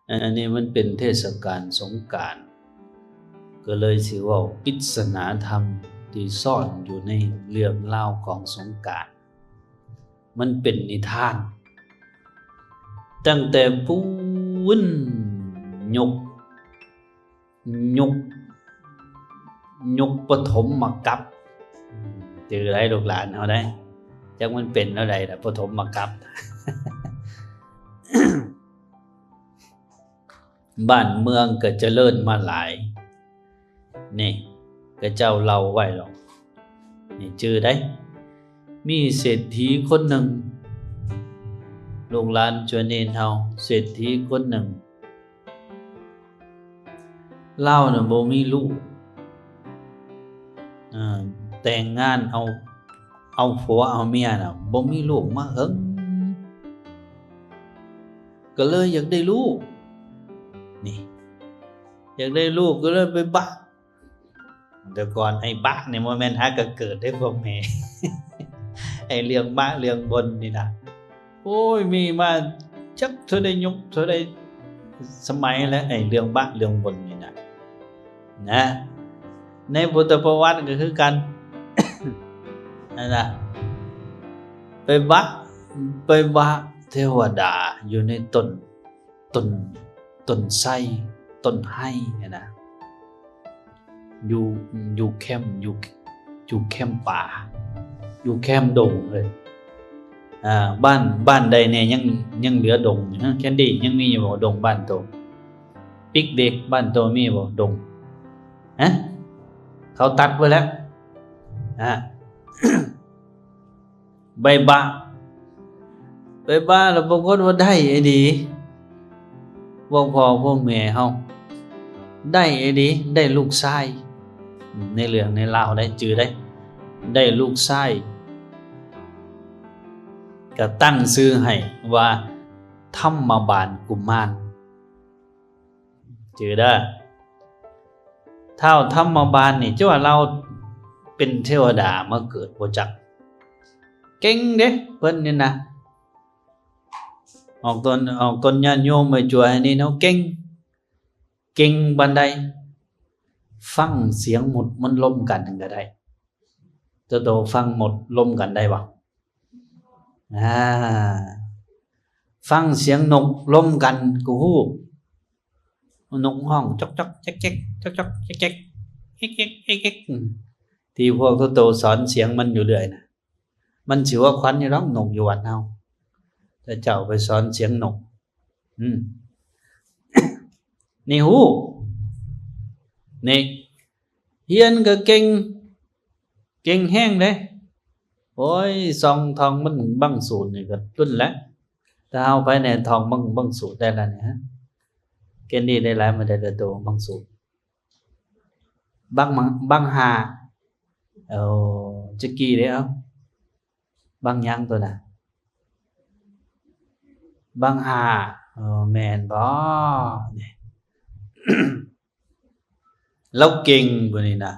ອັນນີ້ມັນເປັນເທດສະການສົງການ ກໍເລີຍຊິເວົ້າປຶດສະໜາທຳທີ່ຊ່ອນຢູ່ໃນເລື່ອງລາວຂອງສົງການ. ມັນເປັນນິທານຕັ້ງແຕ່ປູນ ຍຸກ ຍຸກ ຍຸກປະຖົມມະກັບ ຈື່ໄດ້ລູກຫຼານເຮົາໄດ໋ ຈັກມັນເປັນແນວໃດລະ ປະຖົມມະກັບ. ບ້ານເມືອງກໍຈະເລີນມາຫຼາຍ ນີ້ ຂະເຈົ້າເລົ່າໄວ້ດອກ ນີ້ຈື່ໄດ້. ມີເສດຖີຄົນໜຶ່ງ ລູກຫຼານຈວນເນນເຮົາ ເສດຖີຄົນໜຶ່ງ ລາວນະບໍ່ມີລູກ ເອີ ແຕ່ງງານເອົາ ເອົາຜົວເອົາເມຍນະ ບໍ່ມີລູກມາເຫິງ ກໍເລີຍຢາກໄດ້ລູກ ນີ້ ຢາກໄດ້ລູກກໍເລີຍໄປບະ ແຕ່ກ່ອນໄອ້ບະນີ້ບໍ່ແມ່ນຫາກະເກີດເດ້ພວກແມ່ ໄອ້ເລື່ອງບະເລື່ອງບົນນີ້ນະ ໂອ້ຍ ມີມາຈັກເທົ່າໃດຍຸກເທົ່າໃດສະໄໝແລ້ວ ໄອ້ເລື່ອງບະເລື່ອງບົນນີ້ນະ ນະ ໃນພຸດທະປະຫວັດກໍຄືກັນ ນັ້ນນະ ໄປບະ ໄປບະເທວະດາຢູ່ໃນຕົ້ນ ຕົ້ນ ຕົ້ນໄຊ ຕົ້ນໄຮຫັ້ນນະ ຢູ່ ຢູ່ແຄມ ຢູ່ ຢູ່ແຄມປ່າ ຢູ່ແຄມດົງເລີຍ. ອ່າ ບ້ານ ບ້ານໃດແດ່ຍັງ ຍັງເຫຼືອດົງຢູ່? ແຄນດີ້ ຍັງມີຢູ່ບໍ່ດົງບ້ານໂຕ? ປິກເດັກ ບ້ານໂຕມີບໍ່ດົງ? ຮະ ເຂົາຕັດໄວ້ແລ້ວ ອ່າ ໄປບະ ໄປບະແລ້ວປາກົດວ່າໄດ້ອີ່ຫຼີ ພວກພໍ່ພວກແມ່ເຮົາ ໄດ້ອີ່ຫຼີ ໄດ້ລູກຊາຍ ໃນເລື່ອງໃນລາວໄດ້ຈື່ໄດ້ ໄດ້ລູກຊາຍ ກໍຕັ້ງຊື່ໃຫ້ວ່າທຳມະບານກຸມານ. ຈື່ເດີ ທ້າວທຳມະບານນີ້ ເຈົ້າວ່າລາວເປັນເທວະດາມາເກີດບໍ່ຈັກ ເກັ່ງເດ້ເພິ່ນນີ້ນະ ອອກຕົນ ອອກຕົນຍາດໂຍມໄປຈົວໃຫ້ນີ້ເນາະ ເກັ່ງ ເກັ່ງປານໃດ ຟັງສຽງໝົດມັນລົມກັນກໍໄດ້ ໂຕ ໂຕຟັງໝົດລົມກັນໄດ້ບໍ່? ອ່າ ຟັງສຽງນົກລົມກັນກໍຮູ້ ນົກຮ້ອງຈອກໆແຈກໆ ຈອກໆແຈກໆ ເອກໆ ທີ່ພວກໂຕໆສອນສຽງມັນຢູ່ເລື້ອຍນະ ມັນຊິຫົວຂວັນຢູ່ດອກນົກຢູ່ວັດເຮົາ ແຕ່ເຈົ້າໄປສອນສຽງນົກ ອືມ ນີ້ຮູ້ ນີ້ ຮຽນກໍເກັ່ງ ເກັ່ງແຮງເດ້ ໂອ້ຍ ສ່ອງທ່ອງມັນບັ້ງສູດນີ້ກໍລຸ້ນແຫຼະ ຖ້າເຮົາໄປແດ່ທ່ອງບັ້ງ ບັ້ງສູດໄດ້ລະນີ້ ແກນດີໄດ້ຫຼາຍມາໄດ້ລະໂຕບັ້ງສູດ ບັ້ງ ບັ້ງຫ້າ ເອົາ ຈັກກີ້ເດ້ ເອົາ ບັ້ງຫຍັງໂຕນະ ບັ້ງຫ້າ ເອີ ແມ່ນບໍ່ນີ້? ລາວເກັ່ງຜູ້ນີ້ນະ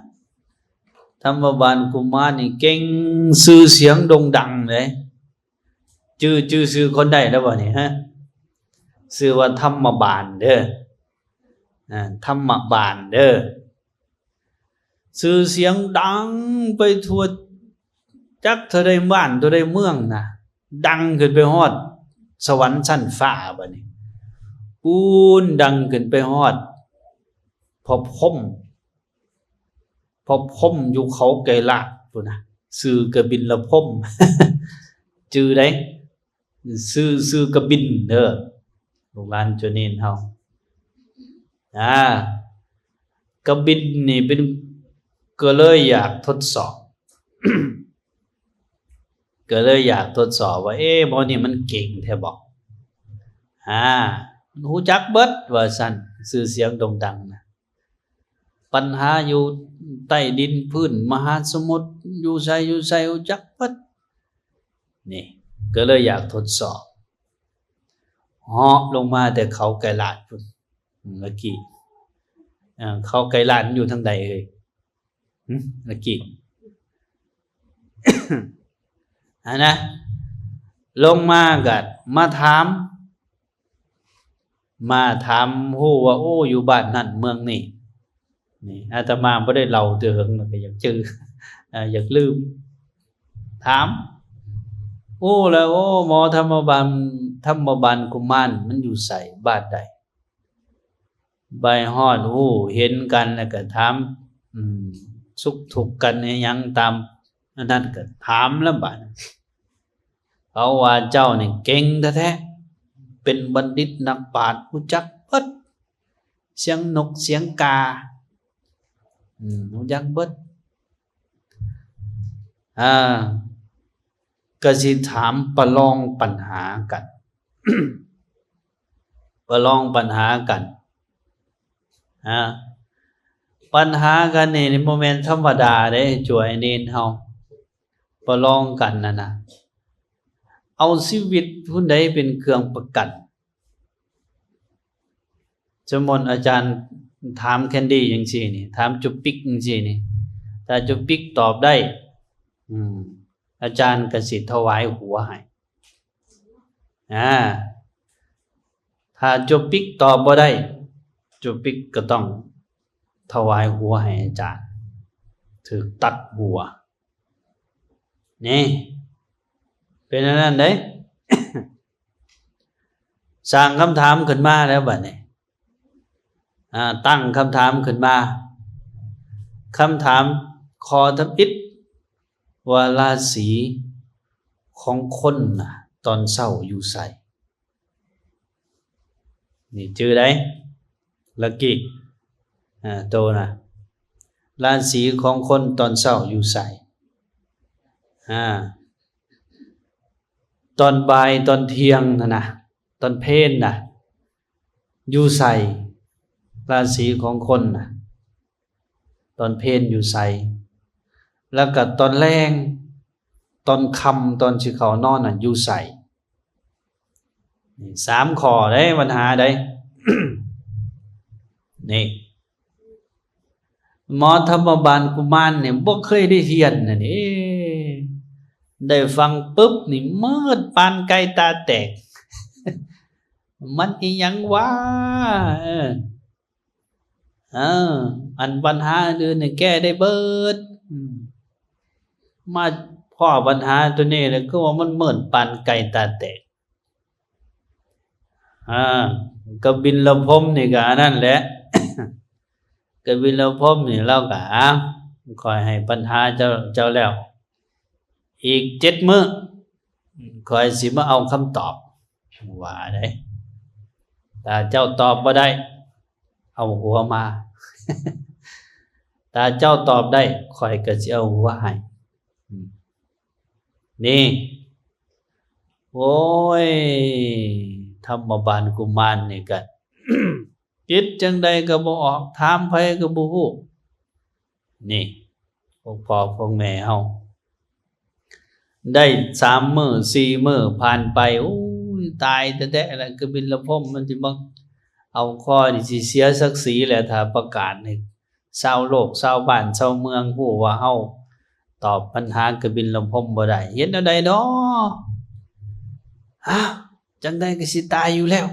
ທຳມະບານກຸມານນີ້ເກັ່ງ ຊື່ສຽງໂດ່ງດັງເດ້ ຈື່ ຈື່ຊື່ຄົນໄດ້ແລ້ວບໍ່ນີ້ ຮະ? ຊື່ວ່າທຳມະບານເດີ ອ່າ ທຳມະບານເດີ ຊື່ສຽງດັງໄປທົ່ວ ຈັກເທົ່າໃດບ້ານເທົ່າໃດເມືອງນະ ດັງຂຶ້ນໄປຮອດສະຫວັນຊັ້ນຟ້າບາດນີ້ ປູນ ດັງຂຶ້ນໄປຮອດພະພົມ ພະພົມຢູ່ເຂົາໄກລາດພຸ້ນນະ ຊື່ກະບິນລະພົມ ຈື່ໄດ໋ ຊື່ ຊື່ກະບິນເດີ ລູກຫຼານໂຈເນນເຮົາ ອ່າ ກະບິນນີ້ເປັນ ກໍເລີຍຢາກທົດສອບ ກໍເລີຍຢາກທົດສອບວ່າ ເອ ໝໍນີ້ມັນເກັ່ງແທ້ບໍ່? ອາ ຮູ້ຈັກເບິດວ່າຊັ້ນ ຊື່ສຽງໂດ່ງດັງນະ ປັນຫາຢູ່ໃຕ້ດິນພື້ນມະຫາສະໝຸດ ຢູ່ໃສຢູ່ໃສຮູ້ຈັກເບິດ ນີ້ ກໍເລີຍຢາກທົດສອບ ເຫາະລົງມາແຕ່ເຂົາໄກລາດພຸ້ນ ເມື່ອກີ້ ເອີ ເຂົາໄກລາດຢູ່ທາງໃດເອີຍ? ຫຶ ລະກີ້ ຫັ້ນນະ ລົງມາກໍມາຖາມ ມາຖາມຮູ້ວ່າ ໂອ້ ຢູ່ບ້ານນັ້ນເມືອງນີ້. ນີ້ອາດຕະມາບໍ່ໄດ້ເລົ່າແຕ່ເຫິງ ແລ້ວກໍຢາກຈື່ ເອີ ຢາກລືມ. ຖາມ ໂອ້ ແລ້ວ ໂອ້ ໝໍທຳມະບານ ທຳມະບານກຸມານມັນຢູ່ໃສ ບ້ານໃດ? ໄປຮອດ ໂອ້ ເຫັນກັນ ແລ້ວກໍຖາມ ອືມ ສຸກທຸກກັນອີ່ຫຍັງຕາມອັນນັ້ນ ກໍຖາມລະບາດ. ເຂົາວ່າເຈົ້ານີ້ເກັ່ງແທ້ໆ ເປັນບັນດິດນັກປາດ ຮູ້ຈັກເບິດ ສຽງນົກສຽງກາ ອືມ ຮູ້ຈັກເບິດ. ອ່າ ກໍຊິຖາມປະລອງປັນຫາກັນ ປະລອງປັນຫາກັນ. ອ່າ ປັນຫາກັນນີ້ບໍ່ແມ່ນທຳມະດາເດ້ ຈວຍເນນເຮົາ ປະລອງກັນນັ້ນນະ ເອົາຊີວິດຜູ້ໃດເປັນເຄື່ອງປະກັນ. ສົມມຸດອາຈານຖາມແຄນດີຈັ່ງຊີ້ນີ້ ຖາມຈຸປິກຈັ່ງຊີ້ນີ້ ຖ້າຈຸປິກຕອບໄດ້ ອືມ ອາຈານກໍຊິຖວາຍຫົວໃຫ້. ອາ ຖ້າຈຸປິກຕອບບໍ່ໄດ້ ຈຸປິກກໍຕ້ອງຖວາຍຫົວໃຫ້ອາຈານ ຖືກຕັດຫົວ. ນີ້ ເປັນອັນນັ້ນເດ້ ສ້າງຄຳຖາມຂຶ້ນມາແລ້ວບັດນີ້ ອາ ຕັ້ງຄຳຖາມຂຶ້ນມາ. ຄຳຖາມຂໍ້ທຳອິດວ່າ ລາສີຂອງຄົນນະ ຕອນເຊົ້າຢູ່ໃສ? ນີ້ຈື່ໄດ້ ລັກກີ້ ອາ ໂຕນະ ລາສີຂອງຄົນຕອນເຊົ້າຢູ່ໃສ? ອາ ຕອນບ່າຍຕອນທ່ຽງຫັ້ນນະ ຕອນເພນນະ ຢູ່ໃສ? ລາສີຂອງຄົນນະ ຕອນເພນຢູ່ໃສ? ແລ້ວກໍຕອນແລງ ຕອນຄ່ຳ ຕອນຊິເຂົ້ານອນນະ ຢູ່ໃສ? ນີ້ສາມຂໍ້ເດ້ ບັນຫາເດ້ ນີ້ ໝໍທຳມະບານກຸມານນີ້ບໍ່ເຄີຍໄດ້ຮຽນນະເດ້ ໄດ້ຟັງປຶບນີ້ມືດປານໄກ່ຕາແຕກ ມັນອີ່ຫຍັງວະ? ເອີ ເອີ ອັນບັນຫາອື່ນໆນີ້ແກ້ໄດ້ເບິດ ອືມ ມາພໍ້ບັນຫາໂຕນີ້ແລ້ວ ຄືວ່າມັນມືດປານໄກ່ຕາແຕກ. ອາ ກະບິນລະພົມນີ້ກະອັນນັ້ນແຫຼະ ກະບິນລະພົມນີ້ລາວກະ ອາ ຂ້ອຍໃຫ້ບັນຫາເຈົ້າ ເຈົ້າແລ້ວ ອີກເຈັດມື້ ຂ້ອຍຊິມາເອົາຄຳຕອບ ວ່າໄດ໋ ຖ້າເຈົ້າຕອບບໍ່ໄດ້ ເອົາຫົວມາ ຖ້າເຈົ້າຕອບໄດ້ ຂ້ອຍກໍຊິເອົາຫົວໃຫ້ ອືມ ນີ້ ໂອ້ຍ ທຳມະບານກຸມານນີ້ກະ ຄິດຈັ່ງໃດກໍບໍ່ອອກ ຖາມໃຜກໍບໍ່ຮູ້. ນີ້ ພວກພໍ່ພວກແມ່ເຮົາ ໄດ້ສາມມື້ສີ່ມື້ຜ່ານໄປ ໂອ້ຍ ຕາຍແທ້ໆລະ ກະບິນລະພົມມັນຊິມາເອົາຄໍ ນີ້ຊິເສຍສັກສີແຫຼະ ຖ້າປະກາດໃຫ້ຊາວໂລກ ຊາວບ້ານ ຊາວເມືອງຮູ້ວ່າເຮົາຕອບບັນຫາກະບິນລະພົມບໍ່ໄດ້ ເຮັດແນວໃດນໍ? ອ້າວ ຈັ່ງໃດກໍຊິຕາຍຢູ່ແລ້ວ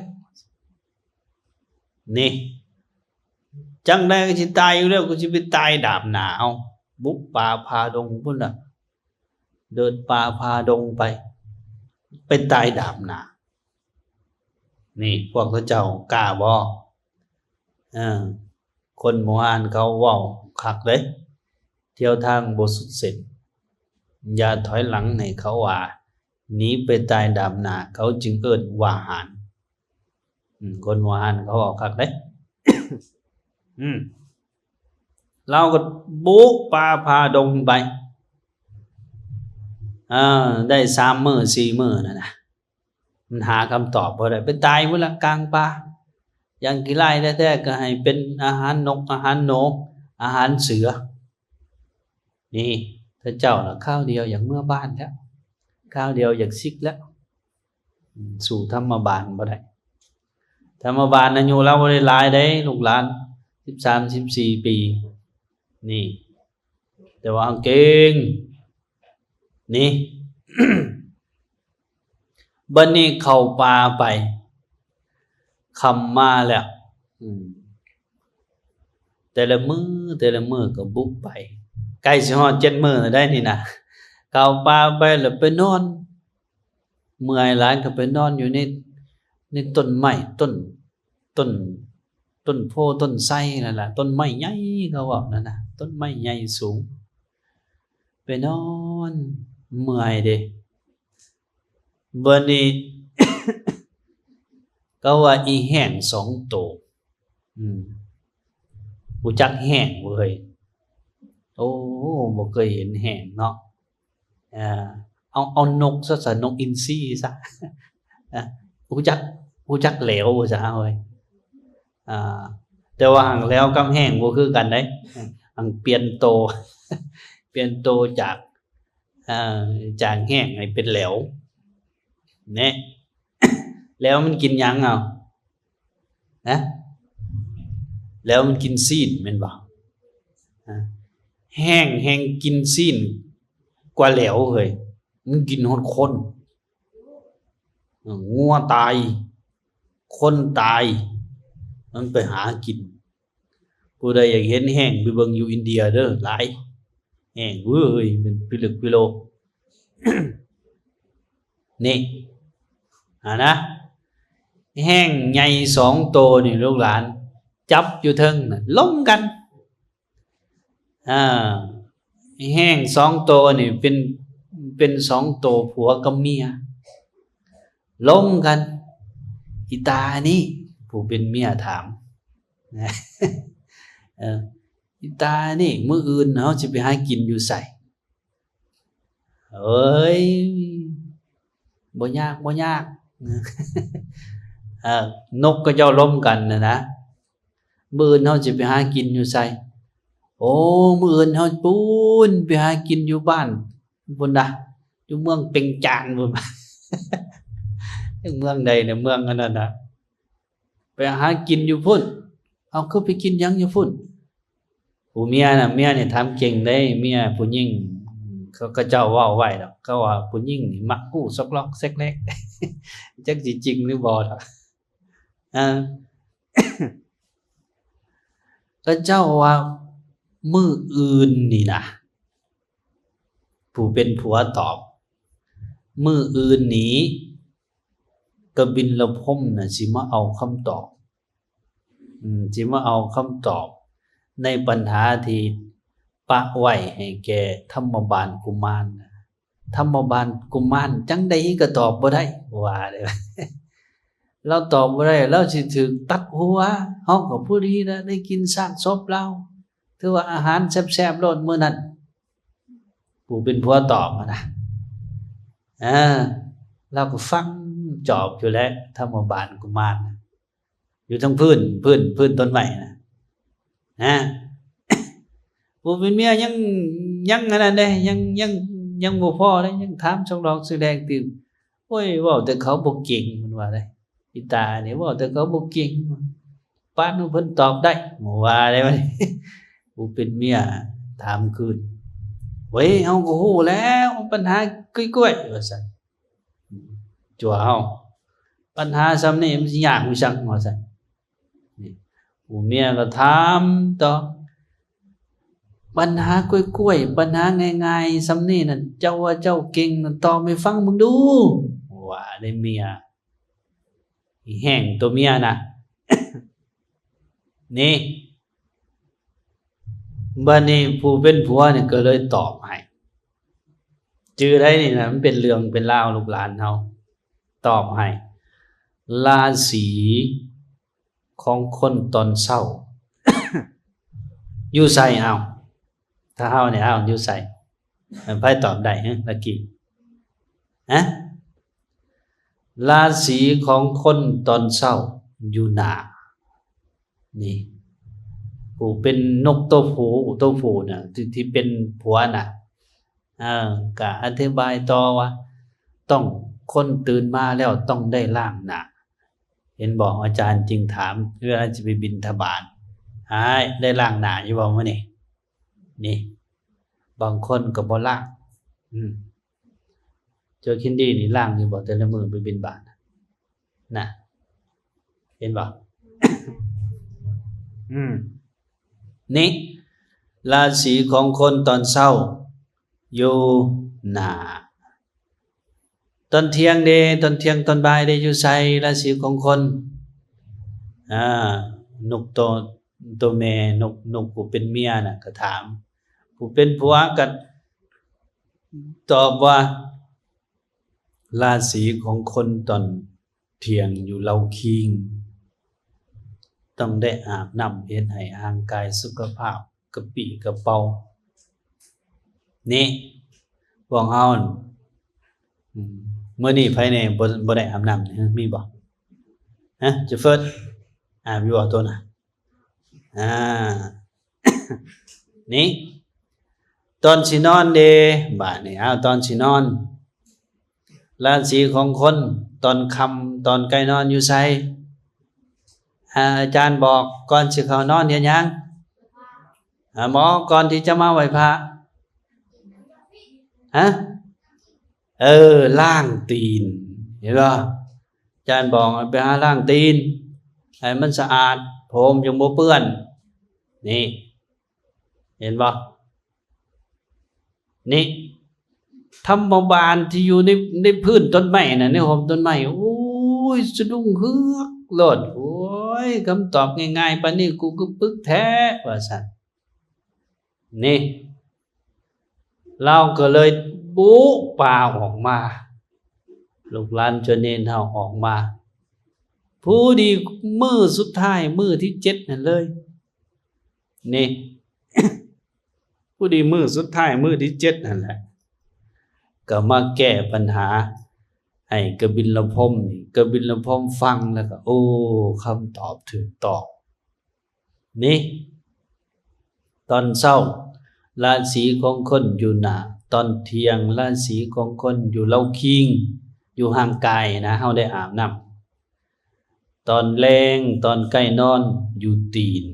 ນີ້ ຈັ່ງໃດກໍຊິຕາຍຢູ່ແລ້ວ ກໍຊິໄປຕາຍດາບໜ້າ ເອົາ ບຸກປ່າຜ່າດົງພຸ້ນນະ ເດີນປ່າຜ່າດົງໄປ ໄປຕາຍດາບໜ້າ. ນີ້ ພວກເຂົາເຈົ້າກ້າບໍ່? ເອີ ຄົນໂບຮານເຂົາເວົ້າຄັກເດ້ ທ່ຽວທາງບໍ່ສຸດເສັ້ນ ຢ່າຖອຍຫຼັງໃຫ້ເຂົາວ່າ ໜີໄປຕາຍດາບໜ້າ ເຂົາຈຶ່ງເອີ້ນວ່າຫານ. ອືມ ຄົນໂບຮານເຂົາເວົ້າຄັກເດ້ ອືມ ລາວກໍບຸກປ່າຜ່າດົງໄປ ເອີ ໄດ້ສາມມື້ສີ່ມື້ນັ້ນນະ ມັນຫາຄຳຕອບບໍ່ໄດ້ ໄປຕາຍພຸ້ນລະກາງປ່າ ຢ່າງຂີ້ລ້າຍແທ້ໆ ກໍໃຫ້ເປັນອາຫານນົກ ອາຫານໜູ ອາຫານເສືອ. ນີ້ ເຂົາເຈົ້າລະຄາວດຽວຢາກເມືອບ້ານແລ້ວ ຄາວດຽວຢາກສິກແລ້ວ ສູ້ທຳມະບານບໍ່ໄດ້. ທຳມະບານອາຍຸລາວບໍ່ໄດ້ຫຼາຍເດ້ ລູກຫຼານ ສິບສາມ ສິບສີ່ປີ ນີ້ ແຕ່ວ່າເກັ່ງ ນີ້ ບັດນີ້ເຂົ້າປ່າໄປ ເ ຄ່ຳມາແລ້ວ ອືມ ແຕ່ລະມື້ ແຕ່ລະມື້ກໍບຸກໄປ ໃກ້ຊິຮອດເຈັດມື້ແລ້ວໄດ໋ນີ້ນະ ເຂົ້າປ່າໄປແລ້ວໄປນອນ ເມື່ອຍຫຼາຍກໍໄປນອນຢູ່ໃນ ໃນຕົ້ນໄມ້ ຕົ້ນ ຕົ້ນ ຕົ້ນໂພຕົ້ນໄຊນັ້ນລະ ຕົ້ນໄມ້ໃຫຍ່ ເຂົາເວົ້ານັ້ນນະ ຕົ້ນໄມ້ໃຫຍ່ສູງ ໄປນອນ ເມື່ອຍເດ້ ບາດນີ້ ເຂົາວ່າອີແຮ້ງສອງໂຕ ອືມ ຮູ້ຈັກແຮ້ງບໍ່ເອີຍ? ໂອ້ ບໍ່ເຄີຍເຫັນແຮ້ງເນາະ ເອີ ເອົາ ເອົານົກຊະ ຊະ ນົກອິນຊີຊະ ອາ ຮູ້ຈັກ ຮູ້ຈັກແຫຼວບໍ່ຊະເອີຍ? ອາ ແຕ່ວ່າຫັ້ນແຫຼວກັບແຮ້ງບໍ່ຄືກັນເດ້ ອັນປ່ຽນໂຕ ປ່ຽນໂຕຈາກ ເອີ ຈາກແຮ້ງໃຫ້ເປັນແຫຼວ ແນະ ແລ້ວມັນກິນຫຍັງເອົາ? ຮະ ແລ້ວມັນກິນຊີ້ນແມ່ນບໍ່? ຮະ ແຮ້ງແຮ່ງກິນຊີ້ນກວ່າແຫຼວເຮີ້ຍ ມັນກິນຮອດຄົນ ເອີ ງົວຕາຍ ຄົນຕາຍ ມັນໄປຫາກິນ ຜູ້ໃດຢາກເຫັນແຮ້ງໄປເບິ່ງຢູ່ອິນເດຍເດີ ຫຼາຍແຮ້ງເວີ້ຍ ເປັນພິລຶກພິໂລ ນີ້ ຫັ້ນນະ ແຮ້ງໃຫຍ່ສອງໂຕນີ້ລູກຫຼານ ຈັບຢູ່ເທິງນະ ລົມກັນ ອາ ແຮ້ງສອງໂຕນີ້ເປັນ ເປັນສອງໂຕຜົວກັບເມຍ ລົມກັນ ອີຕານີ້ ຜູ້ເປັນເມຍຖາມ ເອີ ອີຕານີ້ ມື້ອື່ນເຮົາຊິໄປຫາກິນຢູ່ໃສ? ເອີຍ ບໍ່ຍາກ ບໍ່ຍາກ ເອີ ນົກເຂົາເຈົ້າລົມກັນນະນະ ມື້ອື່ນເຮົາຊິໄປຫາກິນຢູ່ໃສ? ໂອ້ ມື້ອື່ນເຮົາປູ້ນ ໄປຫາກິນຢູ່ບ້ານພຸ້ນນະ ຢູ່ເມືອງເປັງຈານພຸ້ນ ເມືອງໃດນະ ເມືອງອັນນັ້ນນະ ໄປຫາກິນຢູ່ພຸ້ນ. ເອົາ ຄືໄປກິນຫຍັງຢູ່ພຸ້ນ? ຜູ້ເມຍນະ ເມຍນີ້ຖາມເກັ່ງເດ້ ເມຍຜູ້ຍິງ ເຂົາ ເຂົາເຈົ້າເວົ້າໄວ້ດອກ ເຂົາວ່າຜູ້ຍິງນີ້ມັກຮູ້ຊອກລອກແຊກແລກ ຈັກຊິຈິງຫຼືບໍ່ດອກ ເອີ ເຂົາເຈົ້າວ່າມື້ອື່ນນີ້ນະ ຜູ້ເປັນຜົວຕອບ ມື້ອື່ນນີ້ ກະບິນລະພົມນະ ຊິມາເອົາຄຳຕອບ ອືມ ຊິມາເອົາຄຳຕອບໃນບັນຫາທີ່ປະໄວ້ໃຫ້ແກ່ທຳມະບານກຸມານ. ທຳມະບານກຸມານຈັ່ງໃດກໍຕອບບໍ່ໄດ້ ວ່າເດ້ ລາວຕອບບໍ່ໄດ້ ລາວຊິຖືກຕັດຫົວ ເຮົາກໍພໍດີລະໄດ້ກິນຊາກສົບລາວ ຖືວ່າອາຫານແຊບໆໂລດມື້ນັ້ນ. ຜູ້ເປັນຜົວຕອບຫັ້ນນະ ເອີ ລາວກໍຟັງຈອບຢູ່ແຫຼະ ທຳມະບານກຸມານ ຢູ່ທາງພື້ນ ພື້ນ ພື້ນຕົ້ນໄມ້ນະ ນະ ຜູ້ເປັນເມຍຍັງ ຍັງອັນນັ້ນເດ້ ຍັງ ຍັງ ຍັງບໍ່ພໍເດ້ ຍັງຖາມຊອກລອກຊອກແລກຕື່ມ. ໂອ້ຍ ເວົ້າແຕ່ເຂົາບໍ່ເກັ່ງ ເພິ່ນວ່າເດ້ ອີຕານີ້ເວົ້າແຕ່ເຂົາບໍ່ເກັ່ງ ປານວ່າເພິ່ນຕອບໄດ້ ວ່າໄດ້ ຜູ້ເປັນເມຍຖາມຄືນ ເວີຍ ເຮົາກໍຮູ້ແລ້ວ ບັນຫາກ້ວຍໆ ວ່າຊັ້ນ ຕົວະເຮົາ ບັນຫາສ່ຳນີ້ມັນຊິຍາກຢູ່ສັງ ວ່າຊັ້ນ. ນີ້ ຜູ້ເມຍກໍຖາມຕໍ່ ບັນຫາກ້ວຍໆ ບັນຫາງ່າຍໆສ່ຳນີ້ນັ້ນ ເຈົ້າວ່າເຈົ້າເກັ່ງນັ້ນ ຕອບໃຫ້ຟັງເບິ່ງດູ ວ່າໄດ້ເມຍ ແຮ້ງຕົວເມຍນະ ນີ້ ບາດນີ້ຜູ້ເປັນຜົວນີ້ກໍເລີຍຕອບໃຫ້ ຈື່ໄດ້ນີ້ນະ ມັນເປັນເລື່ອງເປັນລາວ ລູກຫຼານເຮົາຕອບໃຫ້ ລາສີຂອງຄົນຕອນເຊົ້າຢູ່ໃສ? ເອົ້າ ຖ້າເຮົານີ້ ເອົ້າ ຢູ່ໃສ? ໃຜຕອບໄດ້ ຮະ ລັກກີ້? ຮະ? ລາສີຂອງຄົນຕອນເຊົ້າຢູ່ໜ້າ ນີ້ ຜູ້ເປັນນົກໂຕຜູ້ ໂຕຜູ້ນະ ທີ່ ທີ່ເປັນຜົວນະ ເອີ ກະອະທິບາຍຕໍ່ວ່າ ຕ້ອງ ຄົນຕື່ນມາແລ້ວຕ້ອງໄດ້ລ້າງໜ້າ ເຫັນບໍ່? ອາຈານຈຶ່ງຖາມ ເວລາຈະໄປບິນທະບາດ ອ້າຍ ໄດ້ລ້າງໜ້າຢູ່ບໍ່ມື້ນີ້? ນີ້ ບາງຄົນກໍບໍ່ລ້າງ ອືມ ເຈົ້າຄິນດີນີ້ລ້າງຢູ່ບໍ່ ແຕ່ລະມື້ໄປບິນທະບາດນະ? ນະ ເຫັນບໍ່? ອືມ ນີ້ລາສີຂອງຄົນຕອນເຊົ້າຢູ່ໜ້າ ຕອນທ່ຽງເດ ຕອນທ່ຽງຕອນບ່າຍເດ ຢູ່ໃສລາສີຂອງຄົນ? ອາ ນົກໂຕ ໂຕແມ່ ນົກ ນົກຜູ້ເປັນເມຍນະ ກໍຖາມ ຜູ້ເປັນຜົວກໍຕອບວ່າ ລາສີຂອງຄົນຕອນທ່ຽງຢູ່ເລົາຄີງ ຕ້ອງໄດ້ອາບນ້ຳເຮັດໃຫ້ຮ່າງກາຍສຸຂະພາບກະປີ້ກະເປົາ. ນີ້ ພວກເຮົາ ອືມ ມື້ນີ້ໃຜແດ່ບໍ່ ບໍ່ໄດ້ອາບນ້ຳ ມີບໍ່? ຮະ ຈະເຟີດ ອາບຢູ່ບໍ່ໂຕນະ? ອາ ນີ້ ຕອນຊິນອນເດ ບາດນີ້ ເອົາ ຕອນຊິນອນ ລາສີຂອງຄົນຕອນຄ່ຳ ຕອນໃກ້ນອນຢູ່ໃສ? ອາ ອາຈານບອກ ກ່ອນຊິເຂົ້ານອນເຮັດຫຍັງ? ອາ ໝໍ ກ່ອນທີ່ຈະມາໄຫວ້ພະ ຮະ? ເອີ ລ້າງຕີນ ເຫັນບໍ່? ອາຈານບອກໃຫ້ໄປຫາລ້າງຕີນ ໃຫ້ມັນສະອາດ ຜົມຈຶ່ງບໍ່ເປື້ອນ. ນີ້ ເຫັນບໍ່? ນີ້ ທຳມະບານທີ່ຢູ່ໃນ ໃນພື້ນຕົ້ນໄມ້ນະ ໃນຮົ່ມຕົ້ນໄມ້ ໂອ້ຍ ສະດຸ້ງເຮືອກໂລດ. ໂອ້ຍ ຄຳຕອບງ່າຍໆປານນີ້ ກູຄືປຶກແທ້ ວ່າຊັ້ນ. ນີ້ ລາວກໍເລີຍບຸປ່າອອກມາ ລູກຫຼານຈວນເນນເຮົາອອກມາ ພໍດີມື້ສຸດທ້າຍ ມື້ທີເຈັດຫັ້ນເລີຍ. ນີ້ ພໍດີມື້ສຸດທ້າຍ ມື້ທີເຈັດຫັ້ນແຫຼະ ກໍມາແກ້ບັນຫາໃຫ້ກະບິນລະພົມ. ກະບິນລະພົມຟັງແລ້ວກໍ ໂອ້ ຄຳຕອບຖືກຕ້ອງ. ນີ້ ຕອນເຊົ້າ ລາສີຂອງຄົນຢູ່ໜ້າ, ຕອນທ່ຽງ ລາສີຂອງຄົນຢູ່ເລົາຄີງ ຢູ່ຮ່າງກາຍນະ, ເຮົາໄດ້ອາບນ້ຳ. ຕອນແລງ ຕອນໃກ້ນອນ ຢູ່ຕີນ,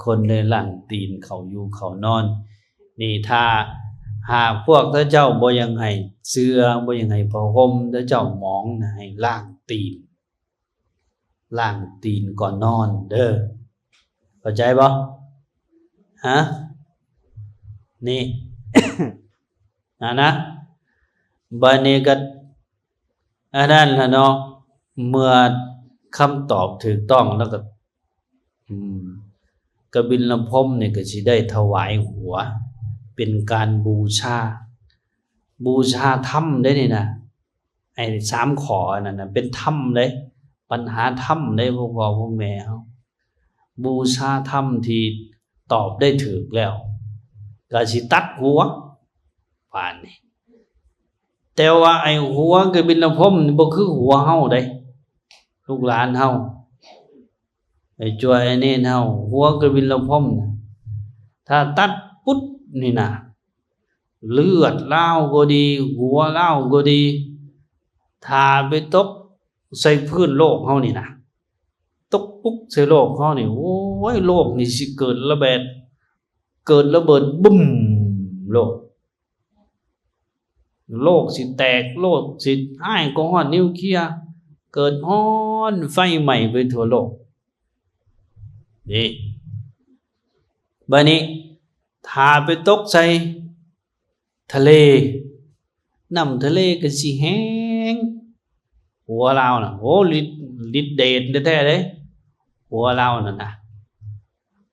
ຄົນໄດ້ລ້າງຕີນເຂົ້າຢູ່ເຂົ້ານອນ. ນີ້ ຖ້າຫາກພວກເຂົາເຈົ້າບໍ່ຢາກໃຫ້ເສື່ອ ບໍ່ຢາກໃຫ້ຜ້າຫົ່ມເຂົາເຈົ້າໝອງນະ, ໃຫ້ລ້າງຕີນ. ລ້າງຕີນກ່ອນນອນເດີ. ເຂົ້າໃຈບໍ່? ຮະ? ນີ້ ນັ້ນນະ. ບາດນີ້ກໍອັນນັ້ນລະເນາະ, ເມື່ອຄຳຕອບຖືກຕ້ອງແລ້ວກໍ ອືມ ກະບິນລະພົມນີ້ກໍຊິໄດ້ຖວາຍຫົວເປັນການບູຊາ, ບູຊາທຳເດ້ນີ້ນະ. ໄອ້ສາມຂໍ້ອັນນັ້ນນະ ເປັນທຳເດ້, ບັນຫາທຳເດ້ ພວກພໍ່ພວກແມ່ເຮົາ. ບູຊາທຳທີ່ຕອບໄດ້ຖືກແລ້ວ ກໍຊິຕັດຫົວ ບາດນີ້. ແຕ່ວ່າໄອ້ຫົວກະບິນລະພົມນີ້ ບໍ່ຄືຫົວເຮົາເດ້ ລູກຫຼານເຮົາ. ໄອ້ຈົວໄອ້ເນນເຮົາ ຫົວກະບິນລະພົມນະ ຖ້າຕັດປຸດນີ້ນະ ເລືອດລາວກໍດີ ຫົວລາວກໍດີ ຖ້າໄປຕົກໃສ່ພື້ນໂລກເຮົານີ້ນະ, ຕົກປຸກໃສ່ໂລກເຮົານີ້ ໂອ້ຍ ໂລກນີ້ຊິເກີດລະເບີດ ເກີດລະເບີດບຶ້ມໂລດ. ໂລກຊິແຕກ ໂລກຊິຮ້າຍກວ່າຮ້ອນນິວເຄຍ ເກີດຮ້ອນໄຟໄໝ້ໄປທົ່ວໂລກ. ນີ້ ບາດນີ້ ຖ້າໄປຕົກໃສ່ທະເລ ນ້ຳທະເລກໍຊິແຫ້ງ. ຫົວລາວນະ ໂອ້ ລິດ ລິດເດດແທ້ໆເດ້ ຫົວລາວນັ້ນນະ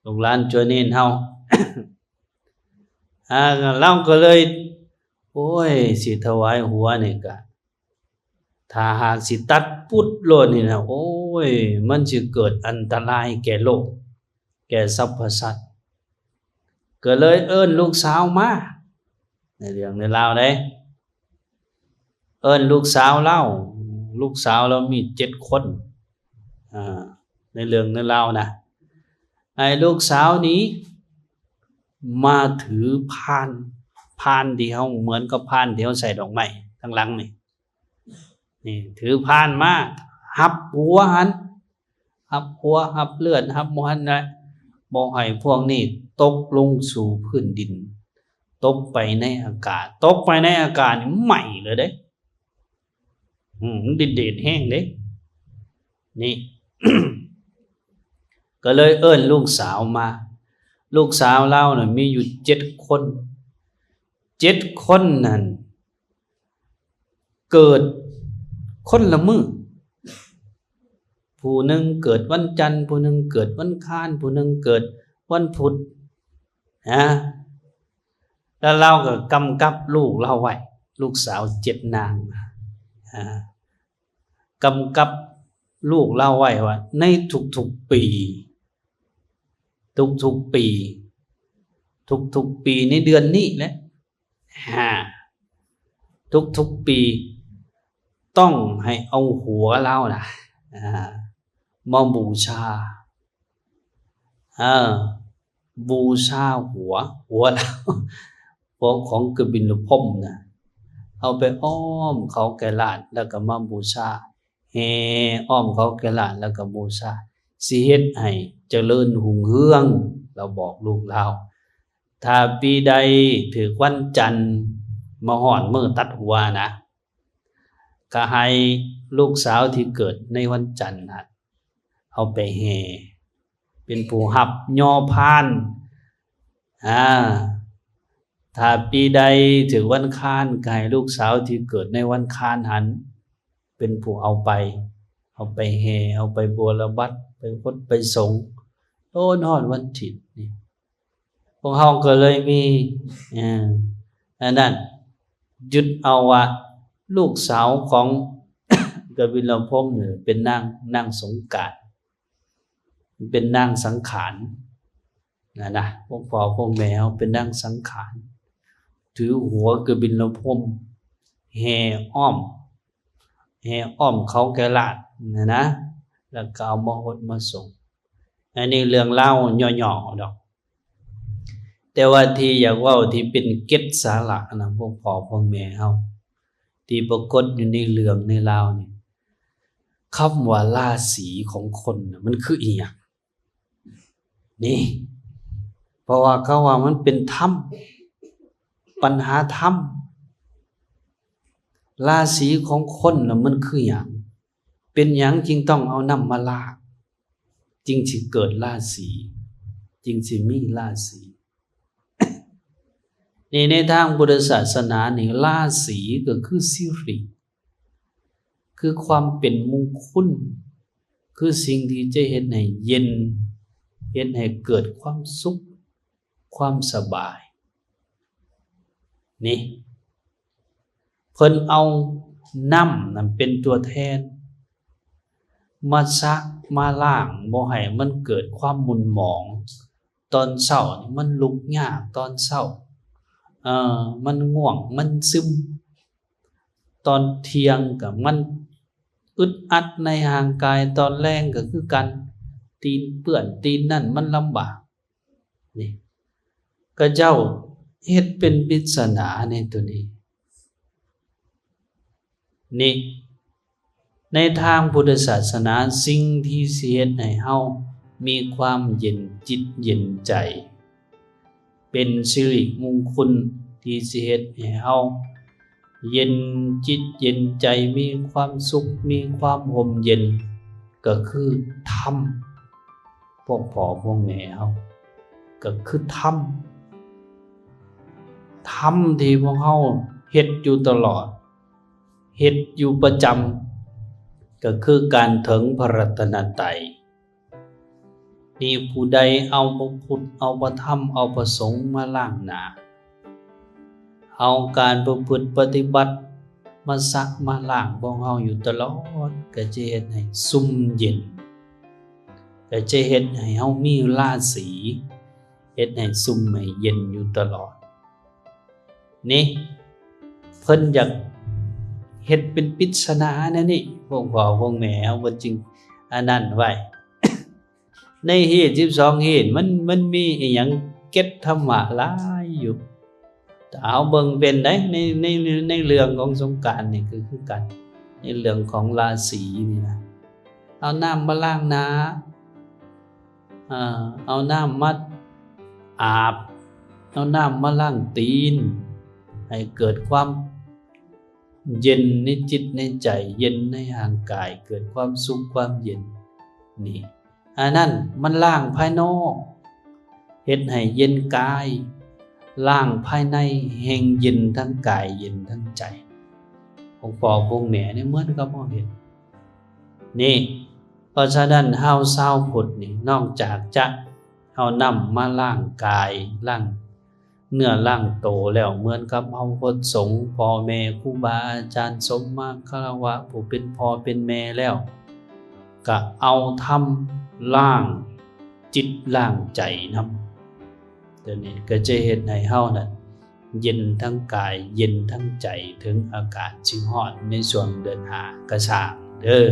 ລູກຫຼານຈົວເນນເຮົາ. ອາ ລາວກໍເລີຍ ໂອ້ຍ ຊິຖວາຍຫົວນີ້ກະ ຖ້າຫາກຊິຕັດປຸດໂລດນີ້ນະ ໂອ້ຍ ມັນຊິເກີດອັນຕະລາຍແກ່ໂລກ ແກ່ສັບພະສັດ. ກໍເລີຍເອີ້ນລູກສາວມາ ໃນເລື່ອງໃນລາວເດ້ ເອີ້ນລູກສາວລາວ ລູກສາວລາວມີເຈັດຄົນ ອາ ໃນເລື່ອງໃນລາວນະ ໃຫ້ລູກສາວນີ້ມາຖືພານ ພານທີ່ເຮົາ ເໝືອນກັບພານທີ່ເຮົາໃສ່ດອກໄມ້ທາງຫຼັງນີ້ ນີ້ ຖືພານມາ ຮັບຫົວຫັ້ນ ຮັບຫົວ ຮັບເລືອດ ຮັບໝູ່ຫັ້ນນະ ບໍ່ໃຫ້ພວກນີ້ຕົກລົງສູ່ພື້ນດິນ ຕົກໄປໃນອາກາດ ຕົກໄປໃນອາກາດນີ້ໄໝ້ເລີຍເດ້. ອືມ ມັນດິດເດດແຮງເດ້ ນີ້ ກໍເລີຍເອີ້ນລູກສາວມາ. ລູກສາວລາວນະມີຢູ່ເຈັດຄົນ. ເຈັດຄົນນັ້ນເກີດຄົນລະມື້. ຜູ້ໜຶ່ງເກີດວັນຈັນ, ຜູ້ໜຶ່ງເກີດວັນຄານ, ຜູ້ໜຶ່ງເກີດວັນພຸດ ນະ. ແລ້ວລາວກໍກຳກັບລູກລາວໄວ້, ລູກສາວເຈັດນາງ ອາ ກຳກັບລູກລາວໄວ້ວ່າ ໃນທຸກໆປີ, ທຸກໆປີ, ທຸກໆປີໃນເດືອນນີ້ແຫຼະ, ທຸກໆປີຕ້ອງໃຫ້ເອົາຫົວລາວນະ ອາ ມາບູຊາ. ເອີ ບູຊາຫົວ, ຫົວລາວ, ຫົວຂອງກະບິນລະພົມນະ, ເອົາໄປອ້ອມເຂົາແກ່ລ້ານ ແລ້ວກໍມາບູຊາ, ແຫ່ອ້ອມເຂົາແກ່ລ້ານ ແລ້ວກໍບູຊາ, ຊິເຮັດໃຫ້ຈະເລີນຮຸ່ງເຮືອງ. ລາວບອກລູກລາວ ຖ້າປີໃດຖືກວັນຈັນ ມາຮອດມື້ຕັດຫົວນະ, ກະໃຫ້ລູກສາວທີ່ເກີດໃນວັນຈັນຫັ້ນ ເອົາໄປແຫ່ ເປັນຜູ້ຮັບຍໍພານ. ອາ ຖ້າປີໃດຖືກວັນຄານ ກະໃຫ້ລູກສາວທີ່ເກີດໃນວັນຄານຫັ້ນ ເປັນຜູ້ເອົາໄປ, ເອົາໄປແຫ່, ເອົາໄປບົວລະບັດ, ໄປຫົດໄປສົງ ຈົນຮອດວັນທິດນີ້. ພວກເຮົາກໍເລີຍມີ ເອີ ອັນນັ້ນ ຍຶດເອົາວ່າລູກສາວຂອງກະບິນລະພົມນີ້ເປັນນາງ, ນາງສົງການ, ເປັນນາງສັງຂານນະ, ນະ. ພວກພໍ່ພວກແມ່ເຮົາເປັນນາງສັງຂານ, ຖືຫົວກະບິນລະພົມ ແຫ່ອ້ອມ, ແຫ່ອ້ອມເຂົາແກ່ລ້ານນະ, ນະ, ແລ້ວກໍເອົາມາຫົດມາສົງ. ອັນນີ້ເລື່ອງລາວຫຍໍ້ໆດອກ. ແຕ່ວ່າທີ່ຢາກເວົ້າທີ່ເປັນເກັດສາລະນະ ພວກພໍ່ພວກແມ່ເຮົາ ທີ່ປາກົດຢູ່ໃນເລື່ອງໃນລາວນີ້, ຄຳວ່າລາສີຂອງຄົນນະ ມັນຄືອີ່ຫຍັງ? ນີ້ ເພາະວ່າເຂົາວ່າມັນເປັນທຳ, ບັນຫາທຳ. ລາສີຂອງຄົນນະ ມັນຄືຫຍັງ? ເປັນຫຍັງຈຶ່ງຕ້ອງເອົານ້ຳມາລ້າງ ຈຶ່ງຊິເກີດລາສີ, ຈຶ່ງຊິມີລາສີ? ນີ້ໃນທາງພຸດທະສາສະໜານີ້ ລາສີກໍຄືສິລິ, ຄືຄວາມເປັນມຸງຄຸນ, ຄືສິ່ງທີ່ຈະເຮັດໃຫ້ເຢັນ, ເຮັດໃຫ້ເກີດຄວາມສຸກ, ຄວາມສະບາຍ. ນີ້ ເພິ່ນເອົານ້ຳນັ້ນເປັນຕົວແທນ ມາສະມາລ້າງ ບໍ່ໃຫ້ມັນເກີດຄວາມໝຸ່ນໝອງ. ຕອນເຊົ້ານີ້ມັນລຸກຍາກ, ຕອນເຊົ້າ ເອີ ມັນງ່ວງ, ມັນຊຶມ, ຕອນທ່ຽງກໍມັນອຶດອັດໃນຮ່າງກາຍ, ຕອນແລງກໍຄືກັນ, ຕີນເປື້ອນ, ຕີນນັ້ນມັນລຳບາກ. ນີ້ ຂະເຈົ້າເຮັດເປັນປິດສະໜາໃນໂຕນີ້. ນີ້ ໃນທາງພຸດທະສາສະໜາ, ສິ່ງທີ່ຊິເຮັດໃຫ້ເຮົາມີຄວາມເຢັນຈິດເຢັນໃຈ, ເປັນສິລິມຸງຄຸນທີ່ຊິເຮັດໃຫ້ເຮົາ ເຢັນຈິດເຢັນໃຈ, ມີຄວາມສຸກ, ມີຄວາມຮົ່ມເຢັນ, ກໍຄືທຳ. ພວກພໍ່ພວກແມ່ເຮົາ ກໍຄືທຳ. ທຳທີ່ພວກເຮົາເຮັດຢູ່ຕະຫຼອດ, ເຮັດຢູ່ປະຈຳ, ກໍຄືການເຖິງພະລັດຕະນະໄຕ. ມີຜູ້ໃດເອົາພະພຸດ, ເອົາພະທຳ, ເອົາພະສົງມາລ້າງໜ້າ, ເອົາການປະພຶດປະຕິບັດມາສະມາລ້າງພວກເຮົາຢູ່ຕະຫຼອດ, ກໍຈະເຮັດໃຫ້ຊຸ່ມເຢັນ, ກໍຈະເຮັດໃຫ້ເຮົາມີລາສີ, ເຮັດໃຫ້ຊຸ່ມໃຫ້ເຢັນຢູ່ຕະຫຼອດ. ນີ້ ເພິ່ນຢາກເຮັດເປັນປິດສະໜາແນວນີ້, ພວກພໍ່ພວກແມ່ເຮົາເພິ່ນຈຶ່ງອັນນັ້ນໄວ້. ໃນຮີດສິບສອງຮີດ ມັນ, ມັນມີອີ່ຫຍັງເກັດທຳມະຫຼາຍຢູ່. ຖ້າເຮົາເບິ່ງເປັນໃດ ໃນ, ໃນ, ໃນເລື່ອງຂອງສົງການນີ້ກໍຄືກັນ, ໃນເລື່ອງຂອງລາສີນີ້ນະ, ເອົານ້ຳມາລ້າງໜ້າ, ເອົານ້ຳມາອາບ, ເອົານ້ຳມາລ້າງຕີນ, ໃຫ້ເກີດຄວາມເຢັນໃນຈິດໃນໃຈ, ເຢັນໃນຮ່າງກາຍ, ເກີດຄວາມສຸກຄວາມເຢັນ. ນີ້ ອັນນັ້ນມັນລ້າງພາຍນອກ ເຮັດໃຫ້ເຢັນກາຍ, ລ້າງພາຍໃນ ແຮ່ງເຢັນທັງກາຍ ເຢັນທັງໃຈ. ຂອງພໍ່ຂອງແມ່ນີ້ເໝືອນກັບເຮົາເຮັດນີ້. ເພາະສະນັ້ນ ເຮົາຊາວພຸດນີ້ ນອກຈາກຈະເອົານ້ຳມາລ້າງກາຍ ລ້າງເນື້ອລ້າງໂຕແລ້ວ ເໝືອນກັບເຮົາຄົນສົງ ພໍ່ແມ່ ຄູບາອາຈານ ສົມມາຄາລະວະຜູ້ເປັນພໍ່ເປັນແມ່ແລ້ວ ກະເອົາທຳລ້າງຈິດລ້າງໃຈນຳ. ໂຕນີ້ກະຈະເຮັດໃຫ້ເຮົານັ້ນເຢັນທັງກາຍ ເຢັນທັງໃຈ ເຖິງອາກາດຊິຮ້ອນໃນຊ່ວງເດືອນຫ້າກະຊ່າງເດີ.